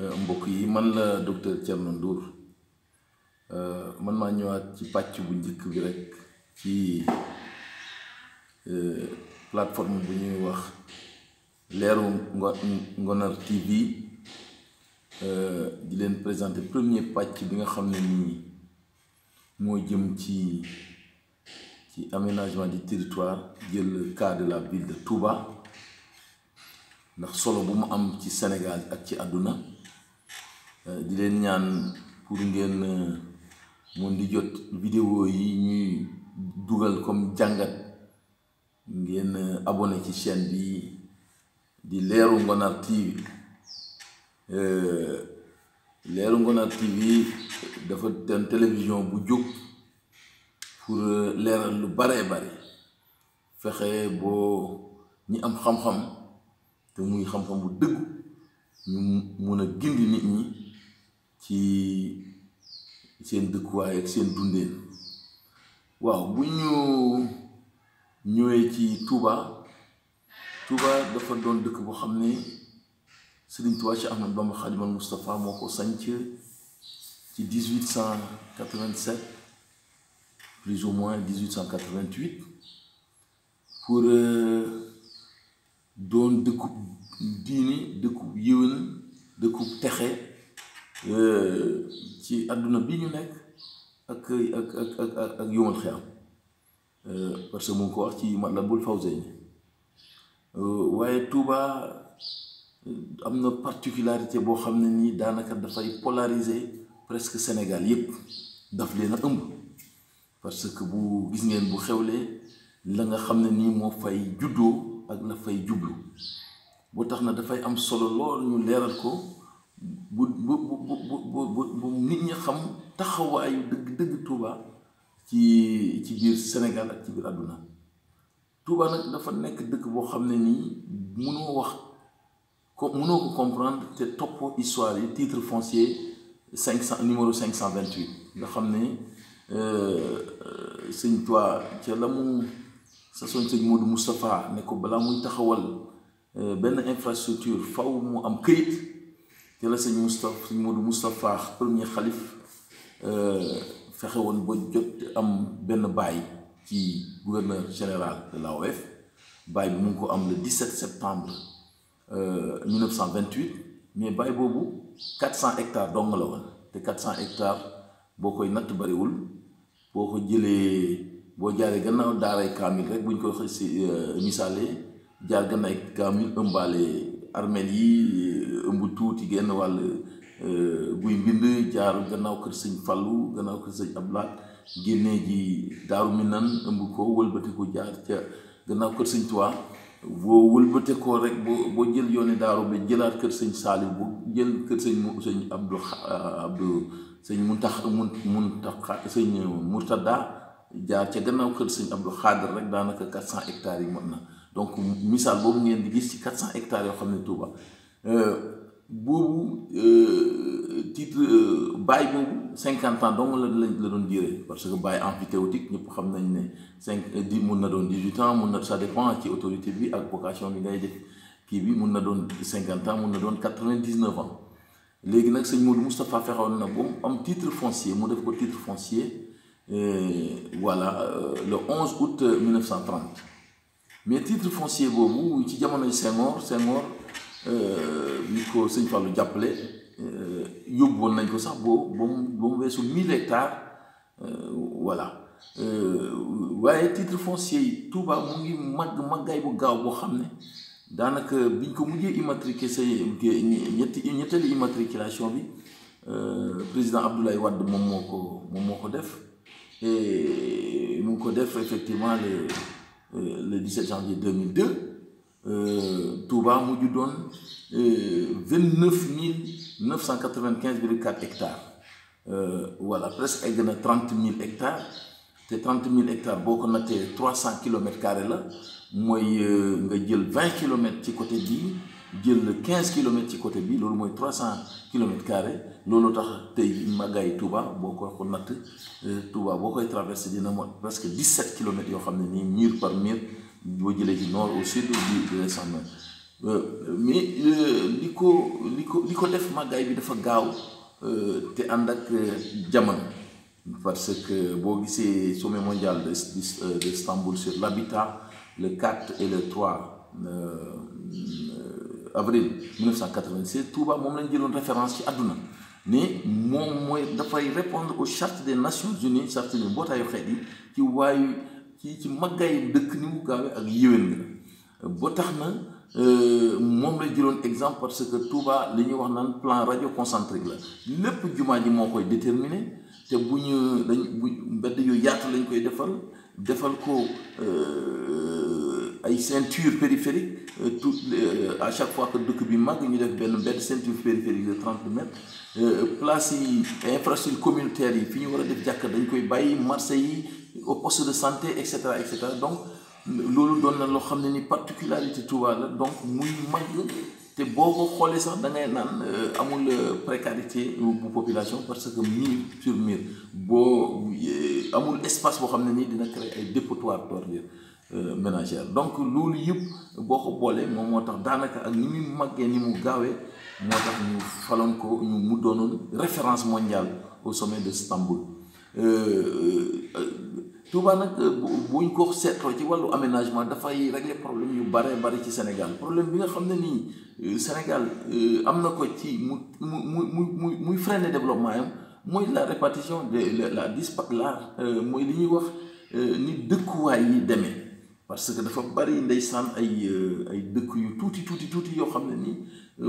mbokk yi man la docteur Thierno Ndour man maa ñëwaat ci pàcc bu njëkk bi rek ci plateforme bu ñuy wax leeru Ngonar TV di leen présenter premier pàcc bi nga xam ne nii moo jëm ci aménagement du territoire jël le cas de la ville de Touba ndax solo bu mu am ci Sénégal ak ci àdduna di leen ñaan pour ngeen mun di jot vidéo yi ñuy dugal comme jàngat ngeen abonné ci chaîne bi di leeru Ngonar TV leeru Ngonar TV dafa ten télévision bu jóg pour leeral lu bare fexe boo ñi am xam-xam te muy xam-xam bu dëggu ñu mun a gindi nit ñi ci seen dëkkuwaay ak seen dundeen. waaw bu ñu ñëwee ci Touba dafa doon dëkk boo xam ne Sëriñ Touba Cheikh Ahmadou Bamba Khadimal Moustapha moo ko sanc ci 1887 plus ou moins 1888 pour doon dëkkub diini dëkkub yéwén dëkkub texe ci àdduna bi ñu nekk ak yomal xiyam parce que mu ngi ko wax ci Matlabul Fawzayni waaye Touba am na particularité boo xam ne nii daanaka dafay polariser presque Sénégal yépp daf leen a ëmb parce que bu gis ngeen bu xewlee la nga xam ne nii moo fay juddoo ak la fay jublu boo tax na dafay am solo lool ñu leeral ko bu nit ñi xam taxawaayu dëgg Touba ci biir Sénégal ak ci biir àdduna. Touba nag dafa nekk dëkk boo xam ne nii mënoo ko comprendre te toppoo histoire yi titre foncier 500 numéro 528 nga xam ne sëñ Touba ca la mu sasoon sëñ Modou Moustapha ne ko balaa muy taxawal benn infrastructure faw mu am këyit te la sëñ Modou Moustapha premier xalif fexe woon ba jot am benn baay ci gouverneur général de l'AOF baay bi mu ngi ko am le 17 septembre 1928 mais baay boobu 400 hectares dong la woon te 400 hectares boo koy natt bariwul boo ko jëlee boo jaaree gannaaw daaray kaamil rek buñ ko si misaalee jaar gannaaw kaamil ëmbaale armeel yi ëmb tuuti genn wàll guy mbind jaar gannaaw kër sëñ Fallu gannaaw kër sëñ Ablaat génnee ji Daaru Minan ëmb ko wëlbate ko jaar ca gannaaw kër sëñ Tuubaa boo wëlbate ko rek boo jël yooni daaru bi jëlaat kër sëñ Saaliw bu jël kër sëñ Abdou sëñ Murtada jaar ca gannaaw kër sëñ Abdou Xaadir rek daanaka 400 hectares yi mot na donc misaal boobu ngeen di gis ci 400 hectares yoo xam ne Touba boobu titre baay boobu 50 ans donc la doon duré parce que baay emphytéotique ñëpp xam nañ ne mun na doon 18 ans mun na ça dépend ci autorité bi ak vocation bi ngay def kii bi mun na doon 50 ans mun na doon 99 ans léegi nag sëñ Modou Moustapha fexoon na ba mu am titre foncier mu def ko titre foncier voilà le 11 août 1930 mais titre foncier boobu ci jamonoy Senghor ni ko sëñ Fallou jàppale yóbbu woon nañ ko sax ba mu weesu 1000 hectares voilà waaye titre foncier yi Touba mu ngi màggaay bu gaaw boo xam ne daanaka biñ ko mujjee immatriculé ñetteeli immatriculation bi président Abdoulaye Wade moom moo ko def et mu ngi ko def effectivement le 17 janvier 2002 Touba mujj doon 29 995,4 hectares voilà presque egg na 30 000 hectares te 30 000 hectares boo ko nattee 300 kilomètres carrés la mooy nga jël 20 kilomètres ci côté bii jël 15 kilomètres ci côté bii loolu mooy 300 kilomètres carrés loolu tax tey màggaay Touba boo ko natt Touba boo koy traversé dina mot presque 17 kilomètres yoo xam ne nii mur par mur boo jëlee ci nord au sud di descendre mais li ko li ko def màggaay bi dafa gaaw te ànd ak jamono parce que boo gisee sommet mondial d'Istanbul sur l'habitat le 4 et le 3 avril 1996 Touba moom lañ jëloon référence ci àdduna ne moom mooy dafay répondre aux chartes des Nations Unies charte ni mbootaayu xeet yi ci waayu ci màggaayu dëkk ni mu gaawee ak yéwén nga ba tax na moom la jëloon exemple parce que Touba li ñuy wax naan plan radio concentrique la lépp jumaa ji moo koy déterminer te bu mbedd yu yaatu lañ koy defal ko ay ceinture périphérique à chaque fois que dëkk bi mag ñu def benn ceinture périphérique de 30 mètres place yi infrastructure communautaire yi fi ñu war a def jàkka dañ koy bàyyi marché yi au poste de santé et cetera donc loolu doon na loo xam ne ni particularité Touba la donc muy mag te boo ko xoolee sax da ngay naan amul précarité bu population parce que mur sur mur boo amul espace boo xam ne nii dina créer ay dépotoir d'ordures ménagères donc loolu yëpp boo ko boolee moom moo tax daanaka ak ni muy màggee ni mu gaawee moo tax ñu faloon ko mu doonoon référence mondiale au sommet de Istanbul Touba nag buñ ko seetloo ci wàllu aménagement dafay régler problème yu bari ci Sénégal problème bi nga xam ne nii Sénégal am na ko ci muy freiner développement yam mooy la répartition de mooy li ñuy wax ni dëkkuwaay yi demee parce que dafa bari ndeysaan ay dëkk yu tuuti yoo xam ne nii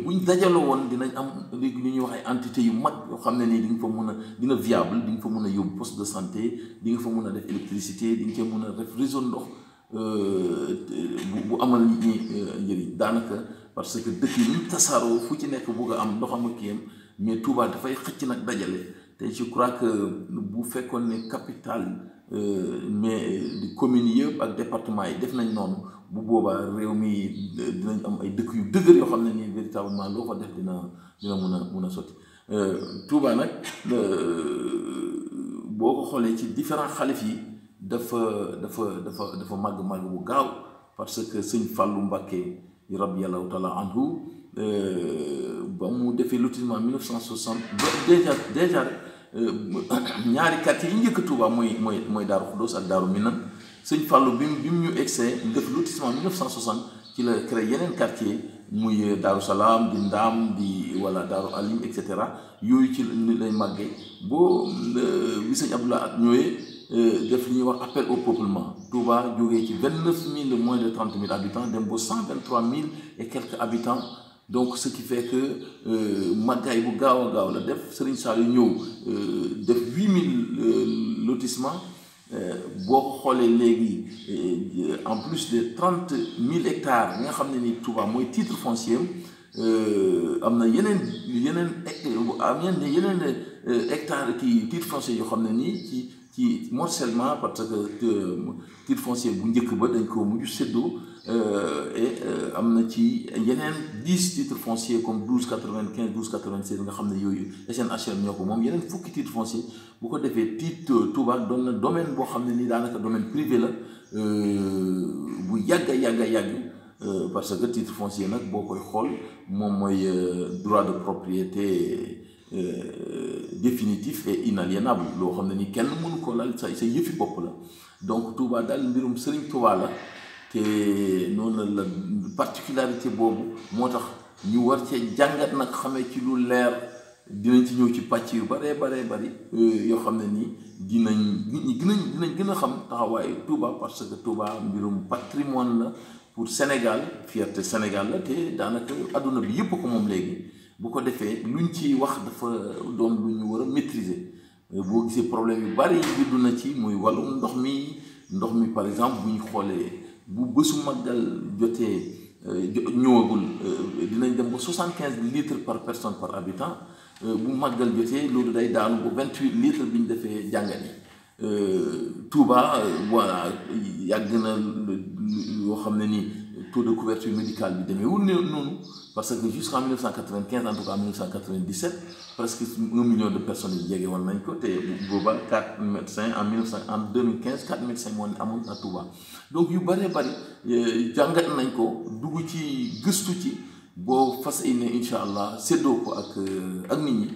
buñ dajaloo woon dinañ am léegi li ñuy wax ay entité yu mag yoo xam ne nii di nga fa mën a dina viable di nga fa mën a yóbbu poste de santé di nga fa mën a def électricité di nga fa mën a def réseau ndox bu amal nit ñi njëriñ daanaka parce que dëkk yi ñu tasaaroo fu ci nekk bugg a am ndoxam ak kiyam mais Touba dafay xëcc nag dajale te je crois que bu fekkoon ne capitale mais di communes yëpp ak département yi def nañ noonu bu boobaa réew mi dinañ am ay dëkk yu dëgër yoo xam ne nii véritablement loo fa def dina mun a sotti Touba nag boo ko xoolee ci différents xalif yi dafa màgg bu gaaw parce que sëñ Fallou Mbacké radiyallahu taala anhu ba mu defee lotissement 1960 déjà ñaari quartier yi njëkk Touba mooy Daaru Xudoos ak Daaru Minam sëñ Fallou bi mu ñu egsee def lotissement 1960 ci la créé yeneen quartier muy Daaru Salaam di Ndaam di wala Daaru Alim et cetera yooyu ci lay màggee boo bi sëñ Abdoulaye ak ñëwee def li ñuy wax appel au peuplement Touba jógee ci 29 000 moins de 30 000 habitants dem ba 123 000 et quelques habitants donc ce qui fait que màggaay bu gaaw la def Serigne Saliou ñëw def 8000 lotissements boo ko xoolee léegi en plus de 30 000 hectares nga xam ne ni Touba mooy titre foncier am na yeneen hectares kii titre foncier yoo xam ne nii ci morcellement parce que titre foncier bu njëkk ba dañ ko mujj séddoo et am na ci yeneen 10 titres fonciers comme 1295 1296 nga xam ne yooyu SNHLM ñoo ko moom yeneen fukki titres fonciers bu ko defee titre Touba doon na domaine boo xam ne ni daanaka domaine privé la bu yàgg parce que titre foncier nag boo koy xool moom mooy droit de propriété définitif et inaliénable loo xam ne ni kenn mënu ko laal sa yëfi bopp la donc Touba daal mbirum Serigne Touba la te noonu la particularité boobu moo tax ñu war cee jàngat nag xamee ci lu leer dinañ ci ñëw ci pàcc yu bari yoo xam ne nii dinañ gën a xam taxawaayu Touba parce que Touba mbirum patrimoine la pour Sénégal fierté Sénégal la te daanaka adduna bi yëpp ko moom léegi bu ko defee luñ ci wax dafa doon lu ñu war a maîtriser boo gisee problème yu bari juddu na ci muy wàllum ndox mi par exemple bu ñu xoolee bu bésu màggal jotee ñëwagul dinañ dem ba 75 litres par personne par habitant bu màggal jotee loolu day daanu ba 28 litres bi ñu defee jàngat yi Touba voilà yàgg na yoo xam ne ni taux de couverture médicale bi demeewul noonu parce que jusqu'en 1995 en tout cas en 1997 presque 1 million de personnes yi jege woon nañ ko te booba 4 médecins en 2015 4 médecins moo amoon à Touba donc yu bëree bëri jàngat nañ ko dugg ci gëstu ci boo fas yéene incha allah séddoo ko ak nit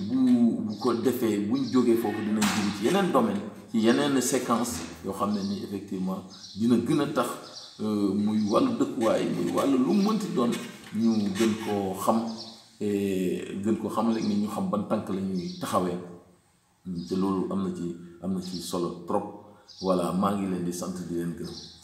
ñi bu ko defee buñ jógee foofu dinañ jëm ci yeneen domaine ci yeneen séquence yoo xam ne ni effectivement dina gën a tax muy wàllu dëkkuwaay muy wàllu lu mënti doon ñu gën koo xam gën ko xam léegi ni ñu xam ban tànk la ñuy taxawee te loolu am na ci solo trop voilà maa ngi leen di sant di leen gërëm.